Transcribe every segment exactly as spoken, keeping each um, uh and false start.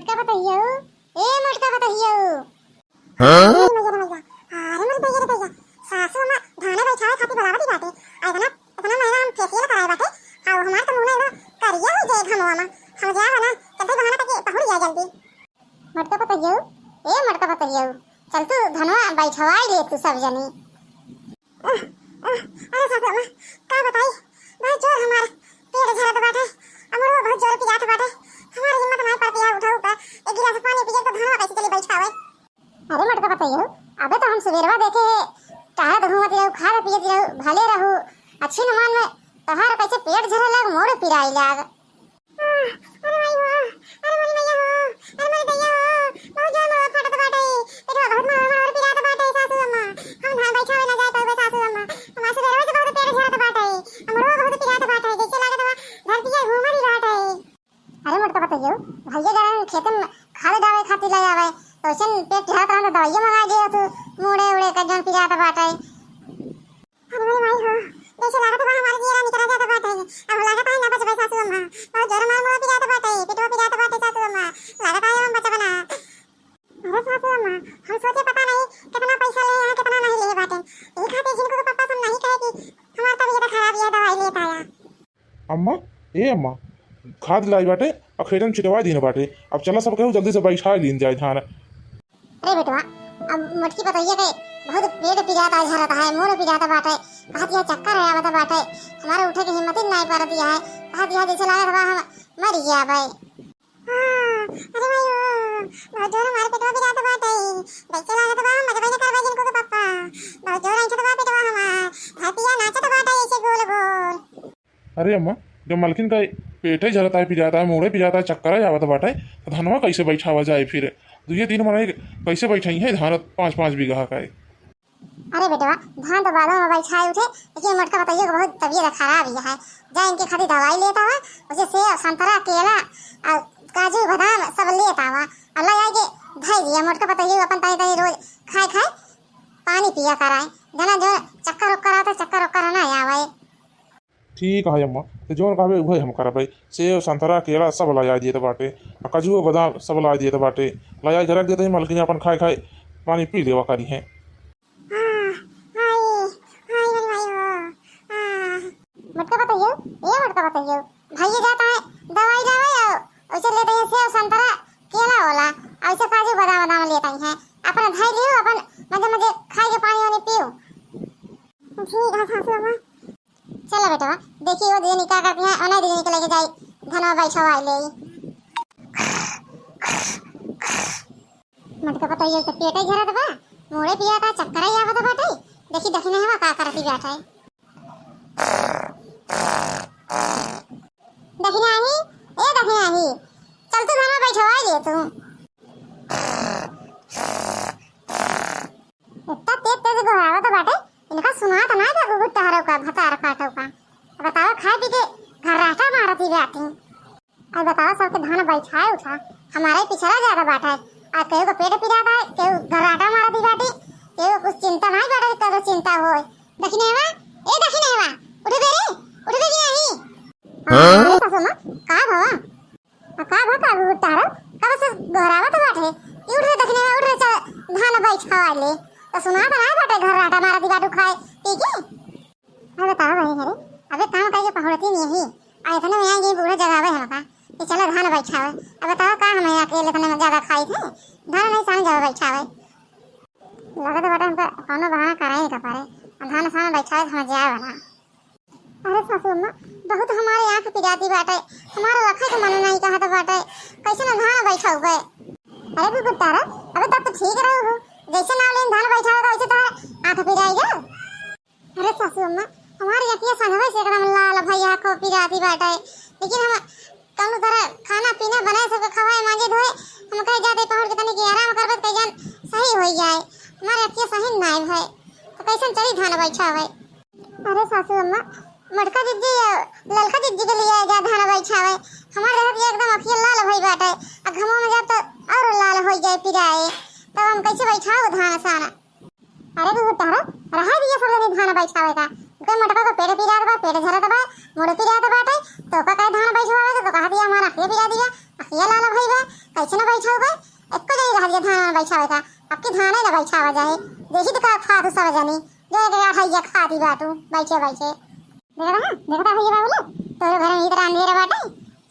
का बताइयो? ए मोटका बताइयो। हाँ? अरे मोर दैया रे दैया, अरे मोर दैया रे दैया, सासू अम्मा धाने बैठावे खातिर बुलावत ही बाटे। आ इतना, इतना महीना हम फेसियल कराए बाटे, आ हमार तो मुंह ना एकदम करिया हो जाए घमवा में। हम जाब ना, चलते बहाना करके पहुड़ जाए जल्दी। मोटका पतोहियो, ए मोटका पतोहियो, चल तू धनवा बैठवाई ले तू सब जनी। अह, अह, अरे सासू अम्मा, का बताई, बहुत जोर हमार पेट झरत बाटे, हमरो बहुत जोर पिरात बाटे, हमार हिम्मत नाय पड़त है उठा उठा, एक गिलास पानी पिए तो धनवा कैसे चली बैठावे। अरे मोटका पतोहियो, अबे तो हम सुबेरवा देखे है, टहरत घूमत रहू, खात पियत रहू, भले रहू, अच्छी नुमान में तोहार कैसे पेट झरे लाग, मोर पिराई लाग। अरे माई हो, अरे मोरी मैया हो, अरे मोरी दैया हो, बहुत जोर मोर फाटत बाटे, पेटवा बहुत मोर, मोर पिरात बाटे सासू अम्मा। हम धान बैठावे ना जाए पावे सासू अम्मा। हमार सुबेरवा से बहुत पेट झरत बाटे, हमरो बहुत पिरात बाटे, जैसे लागत बा धरतिया घूमत ही बाटे। अरे मोटका पतोहियो, भैया जान खेते में खाद डाले खातिर ले आवे, तो वैसे पेट झरत रहा तो दवाइयो मंगा दियो तू, मुड़े उड़े का जोन पिरात बाटे। अरे मोरी माई हो, जैसे लागत बा हमार जियरा निकरा जात बाटे। अब लागत है ना बचबे सासू अम्मा। बहुत जोर मार मुड़ो पिरात बाटे, पेटवा पिरात बाटे सासू अम्मा। लागत है हम बचब ना। अरे सासू अम्मा, हम सोचे पता नहीं कितना पैसा ले हैं, कितना नहीं ले बाटे। यही खातिर जिनको के पापा से हम नहीं कहे कि हमार तबीयत खराब है, दवाई लेत आया। अम्मा, ए अम्मा, खाद लाई बाटे, अखेरन छिटवा दीन बाटे। अब चला सब केहू जल्दी से बैठा लीन जाए धान। अरे बेटवा, अब मोटकी पतोहिया के बहुत पेट पिरात है, झरत है, मुंह पिरात बाटे, कहत यह चक्कर है आवत बाटे, हमारे उठे के हिम्मत ही नाय परत है, कहत यह जैसे लागत बा हम मर गया भाई। हाँ, अरे भाई ओ, बहुत जोर हमारे पेटवा पिरात बाटे, जैसे लागत बा हम मरबे न करबे जिनको के पापा, बहुत जोर ऐंठत बा पेटवा हमार, धरतिया नाचत बाटे ऐसे गोल गोल। अरे अम्मा, जब मलकिन का पेटे झरता है, पिराता है, मूड़े पिराता है, चक्कर आवत बाटे, तो धनवा कैसे बैठावा जाए फिर? दुइये तीन मनई कैसे बैठाई है धान पाँच पाँच बीघा का है? अरे बेटवा, धान तो बादों में बैठाए उठे, लेकिन मोटका पतोहियो के बहुत तबीयत खराब ही है। जा इनके खातिर दवाई लेता हुआ, उसे सेब, संतरा, केला, और काजू, बादाम सब लेता हुआ, और ले आए के धई दिया। मोटका पतोहियो अपन तनी तनी रोज खाए खाए पानी पिया कराए, जना जो चक्कर उक्कर आता, चक्कर उक्कर ना आवे। ठीक है अम्मा, तो जौन कहबे उहे हम करबै। सेब, संतरा, केला सब लया देत बाटे, आ काजू, बादाम सब लया देत बाटे। लया के रख देते हैं, मलकिन अपन खाए खाए पानी पी लेवा करी हैं। हाँ, हाँ, ये, हाँ, ये वाली भाई हो, हाँ। मोटका पतोहियो, ये मोटका पतोहियो, भाई ये जाता है दवाई लावे, और उसे लेते हैं सेब, संतरा, केला ओला, और उसे काजू, बादाम, बादाम लेते हैं। अपन भाई लियो, अपन मजे मजे खाए के पानी वानी पियो। ठीक है सासू अम्मा। चलो बेटवा, देखी वो दीदी का करती हैं, उन्हें दीदी के लेके जाई, धनवा बैठवाई ले। मोटका पतोहियो तो पेटे झरत बा, मूड़े पियाता, चक्कर ही आवत बाटे। देखी दखिनहवा का करती बैठे। दखिनही, ए दखिनही, चल तू धनवा बैठवाई ले तू। इतना तेज तेज गोहरावत बाटे, इनका सुनात ना का गुगुर टहरो का, भतार काटो का। अब बताओ, खाए पी के घर्राटा मारत ही बाटी। अब बताओ, सबके धान बैठाए उठा, हमारा ही पिछड़ा ज्यादा बाटे। आ केहू को पेट पिरात है, केहू घर्राटा मारत ही बाटी, केहू कुछ चिंता नहीं बाटे, केहू चिंता होए। दखिनहवा, ए दखिनहवा, उठबे रे, उठबे कि नहीं? हाँ? अरे सासू माँ, का भवा? आ का भा का गुगुर टहरो? कब से गोहरावत बाटे? ई उठ रे दखिनहवा, उठ रे, चल धान बैठावा ले। तो सुनात ना बाटे, घर्राटा मारत ही बाटू खाए पी के। अबे बताओ भाई, अरे, अबे काम करके पहुड़ती नहीं ही। आ इतने में आ गई बूढ़ा जगावे हमका कि चलो धान बैठावे। अब बताओ का हम अकेले इतने में ज्यादा खाई थे? धान नहीं सान जावे बैठावे। लगत बाटे हमका कौनो बहाना कराई का पड़े। आ धान सान बैठावे हम जाए वाला। अरे सासू अम्मा, बहुत हमारे आँख पिराती बाटे, हमारा रखे के मन नहीं कहत बाटे, कैसे न धान बैठाउबे? अरे गुगुर टहरो, अबे तब तो ठीक रहो हो, जैसे नाव लेन धान बैठावे का वैसे तोहर आँख पिराई गल। अरे सासू अम्मा, हमारी अँखिया संघवे से एकदम लाल भई आँख पिराती बाटे, लेकिन हम कौनो तरह खाना पीना बनाए सबके खवाए मांजे धोए, हम कहे जाते पहुड़ के तनी के आराम करबे तो कहीं जान सही हो जाए, हमारे अँखिया सही नाय भए, तो कैसन चली धान बैठावे? अरे सासू अम्मा, मोटका जिज्जी, ललका जिज्जी के लिए जा धान बैठावे। हमार देखत ये एकदम अँखिया लाल भई बाटे, आ घमवा में जाब तो और लाल हो जाए पिराए, तब हम कैसे बैठाओ धान सान? अरे गुगुर टहरो, रहा दिया सब जनी धान बैठावे का। उनके मोटका को पेट पिरात बा, पेट झरत बा, मुड़ पिरात बाटे, तो का कहे धान बैठवावे के, तो कहा दिया हमार अँखिया पिरा दिया, अँखिया लाल भई बा, कैसे न बैठावे, एक्को जनी रह दिया धान बैठावे का। अब की धाने न बैठावा जाए। देखी तो का खातू सब जनी, जो एक अढ़ैया खाती बाटू बैठे बैठे। देखा, देखा भैया बाबू लोग, तोरे घर में इतना अंधेरा बाटे।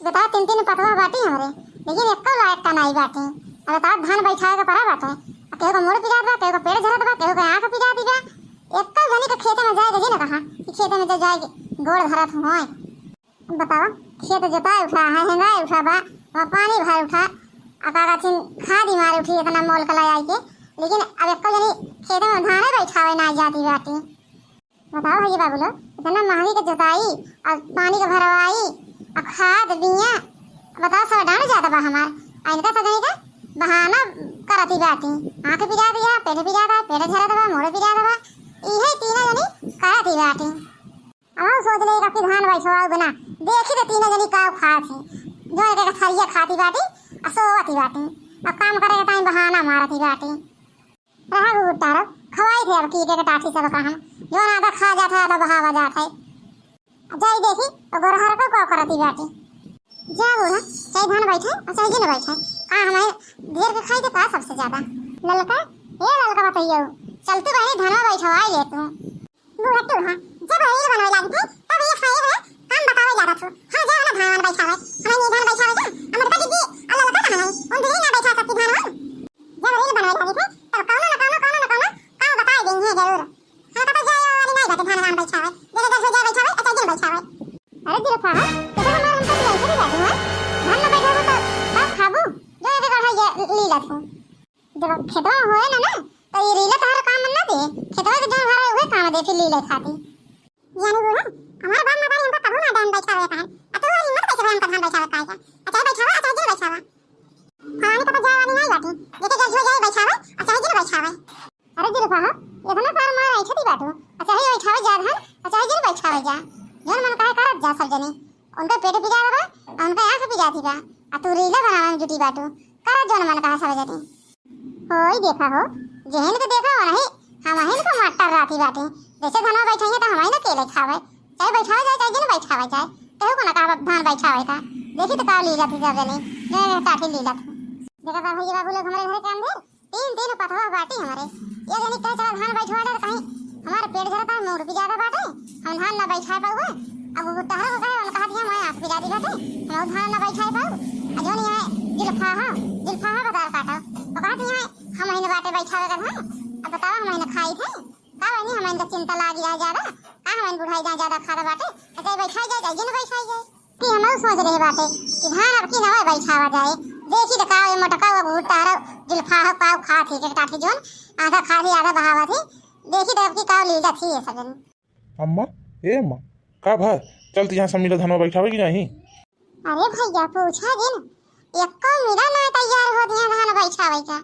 बताओ, तीन तीन पतवा बाटी हमरे, लेकिन एक्को लायक का नाई बाटी। अब बताओ, धान बैठावे के परा बाटे, आ केहू का मुड़ पिरात बा, केहू का पेट झरत बा, केहू का आँख पिरात बा। एक्को जनी के खेते में जाए के जी न कहा कि खेते में जब जाए के गोड़ धरत होए। बताओ, खेत जोताए उठा है, हेंगाए उठा बा, वहाँ पानी भर उठा, आ का कहथिन, खादी मार उठी इतना मोल कला आई के, लेकिन अब एक्को जनी खेते में धाने बैठावे ना जाती बाटी। बताओ भैया बाबू लोग, इतना महंगी के जोताई, और पानी के भरवाई, और खाद बिया, बताओ सब डांड जाता बा हमार। आ इनका सब जनी का बहाना करती बाटी, आँख पिरात बा, पेट पिरात बा, पेट झरत बा, मुड़ पिरात बा, इहे तीनों जनी करती बाटी। अब सोच ले कि धान बैठवाओ बिना, देखी तो तीनों जनी का खात है, जो एक एक थरिया खाती बाटी, आ सोवती बाटी, आ काम करे के टाइम बहाना मारती बाटी। रहा गुगुट्टारो, खवाई थे अब की एक एक टाठी सब का हम, जो ना आधा खा जात है, आधा बहावा जात है। अब जाई देखी, तो गोरहर को का करती बाटी। जा बूढ़ा, चाहे धान बैठे और चाहे जिन बैठे, का हमारे ढेर के खाई के का सबसे ज्यादा। ललका, ए ललका बताइयो, चल तू बहनी धान बैठवाई ले तू। बूढ़ा तू, हाँ, जब रील बनवे लागी थे, तब ये खाए हुए काम बतावे जाता तू। हाँ, जा ना धान बैठावे, हमें नहीं धान बैठावे जा, अमर का दीदी, और ललका कहाँ है, उन दीदी ना बैठा सकती धान। जब रील बनवे लागी थे, तब कौनो न कौनो, कौनो न कौनो काम बताए देंगे जरूर। हाँ, तो जाए वाली नहीं बाटे धान वान बैठावे, जैसे दस बजे बैठावे, अच्छा दिन बैठावे। अरे जुल्फा, तो हमारे हमको भी ऐसे नहीं जाती है, धान में बैठावे तो बस खाबू, जो एक एक अढ़ाई ये लीला थी। जब खेतवा होए ना ना, तो ये रीला तोहर काम ना दे, खेतवा के जौन भरा है, उहे काम दे, फिर लीला खाती। जानी बूढ़ा, हमारे बाप मतारी हमका कबो ना धान बैठावे कहा, आ तू हिम्मत कैसे भई हमका धान बैठावे कहा के? अच्छा बैठावा, अच्छा जिन बैठावा। फलानी का तो जाए वाली नहीं बाटी, जेके जब जो जाए बैठावे, अच्छा जिन बैठावे। अरे जुल्फा हो, इतना सार मार ऐसे दी बाटू, अच्छा ही बैठावे जा धान, अच्छा जिन बैठावे जा। जौन मन कहे करत जा सब जनी। उनका पेट पिरात बा, आ उनका आँख पिराती बा, आ तू रीला बनावे में जुटी बाटू। करा जौन मन कहा सब जनी। होई देखा हो, जेहन के देखा वही, हमहिन को मास्टर राती बाटे। जैसे धनवा बैठाइए तो हमहिन अकेले खावे, चाहे बैठावे जाए, चाहे जिन बैठावे जाए, केहू को ना कहा धान बैठावे का। देखी तो का लीला थी सब जनी, जो टाठी लीला थी। देखा बा भैया बाबू लोग हमरे घर के अंदर तीन तीन पतवा बाटी हमरे। ये जनी कहे चला धान बैठवा ले, तो कहीं हमारे पेट झरता है, मुड़ पिरात बाटे, हम धान ना बैठा पाऊबे। अब वो तहरा को कहे, हम कहा दिया, मैं आँख पिराती बाटे, हम धान ना बैठा पाऊ। आ जौन यहाँ जुल्फा हो, जुल्फा हो बदार काटो, वो कहा दिया, हम ही न बाटे बैठावे का धान। अब बतावा, हम ही न खाई थे, का बनी, हम ही न चिंता लागी रहा ज्यादा, का हम ही न बुढ़ाई जाए ज्यादा खादा बाटे, तो चाहे बैठाई जाए, चाहे जिन बैठाई जाए। कि हमहू सोच रहे बाटे कि धान अब की नवा बैठावा जाए। देखी तो का ये मोटका वो भुट्टा रहो, जुल्फा हो, पाव खात ही, एक टाठी जौन, आधा खात ही, आधा बहावत ही। देखी तो अब की का लीला थी ये सजन। अम्मा, ए अम्मा, का भा? चल त यहाँ सब मिला धनवा बैठावे कि नहीं? अरे भैया, पूछा जिन, एक्को मिला ना तैयार हो दिया धान बैठावे का।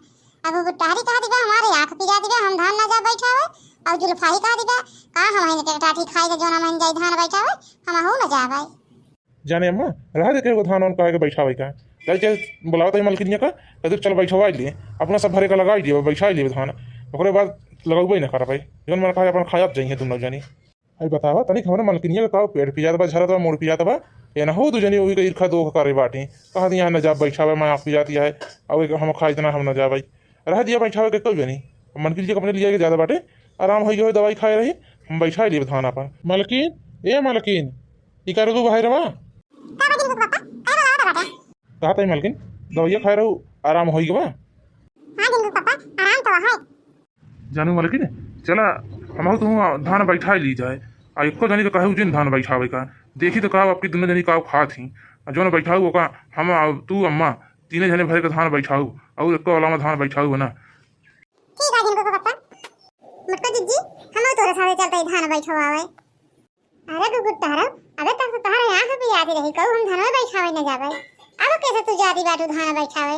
अब वो टहरी कहा दिबा, हमारे आँख पिरा दिबा, हम धान ना जा बैठावे। और जुल्फाही कहा दिबा, का हम इनके टाठी खाई के जौन हम जाई धान बैठावे, हम हूँ ना जावे। जाने अम्मा, रहा दे केहू धान वान काहे के बैठावे का। चल, चल, बुलावा तई मलकिनिया का, कह दे, "चल बैठवाई लिए, अपना सब भरे का लगाई लिए, बैठाई लिए धान, ओकरे बाद लगौबे न करबे, जौन मन कहे अपन खायब जइहे दुनो जनी।" अरे बतावा, तनिक हमरे मलकिनिया का का पेट पिरात बा, झरत बा, मुड़ पिरात बा, ये ना हो दू जनी ओही के ईर्खा दोख करे बाटी, कहा दिया न जा बैठावे, मैं आँख पिराती है, अब हम खाई इतना हम न जाबे, रह दिया बैठावे के कऊ जनी, मलकिनिया के अपने लिए के ज्यादा बाटे, आराम होई गयो, दवाई खाए रही, हम बैठाई लिए धान अपन। मलकिन, ए मलकिन, ई का रे तू बाहर बा? का बा जिनको पापा? का बोलावत बाटे? कहा ताई मलकिन, दवाइया खाए रहू, आराम होई गवा? हाँ जिनको पापा, आराम तो है। जानू मलकिन, चला, हमहू तू धान बैठाई ली जाए। आ एको जनी के कहे उजिन धान बैठावे का। देखी तो का आपकी दुनो जनी का खात ही। आ जौन बैठाऊ ओका हम आ तू अम्मा तीने जने भरे के धान बैठाऊ। और एको अलावा धान बैठाऊ है ना। ठीक है जिनको पापा। मटका जिज्जी, हमहू तोरे साथे चलते धान बैठवावे। अरे गुगुट तहरा, अबे तक तो तहरा यहाँ से भी आती रही, कहू हम धनवे बैठावे न जावे। अब कैसे तू जाती बाटू धान बैठावे?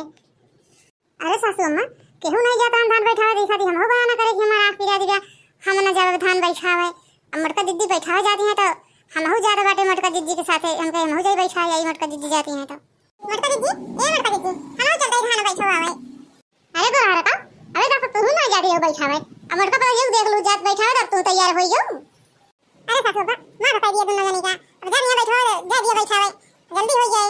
अरे सासू अम्मा, केहू नहीं जाता हम धान बैठावे, देखा दी हमहू बहाना करे कि हमारा आँख पिरा दिया, हम न जावे धान बैठावे। अब मोटका दीदी बैठावे जाती हैं तो हमहू जाते बाटे मोटका दीदी के साथे, हम कहे हमहू जाई बैठावे, आई मोटका दीदी जाती हैं तो। मोटका दीदी, ए मोटका दीदी, हमहू चलते धान बैठावे। अरे गोरहर का, अबे तक तो तू ही ना जाती हो बैठावे। अब मोटका पर यू देख लू जात बैठावे तब तू तैयार होई जाऊ। अरे सासू बा, माँ बताई दिया दोनों जने का। अब जा दिया बैठावे, जा दिया बैठावे। जल्दी हो जाए।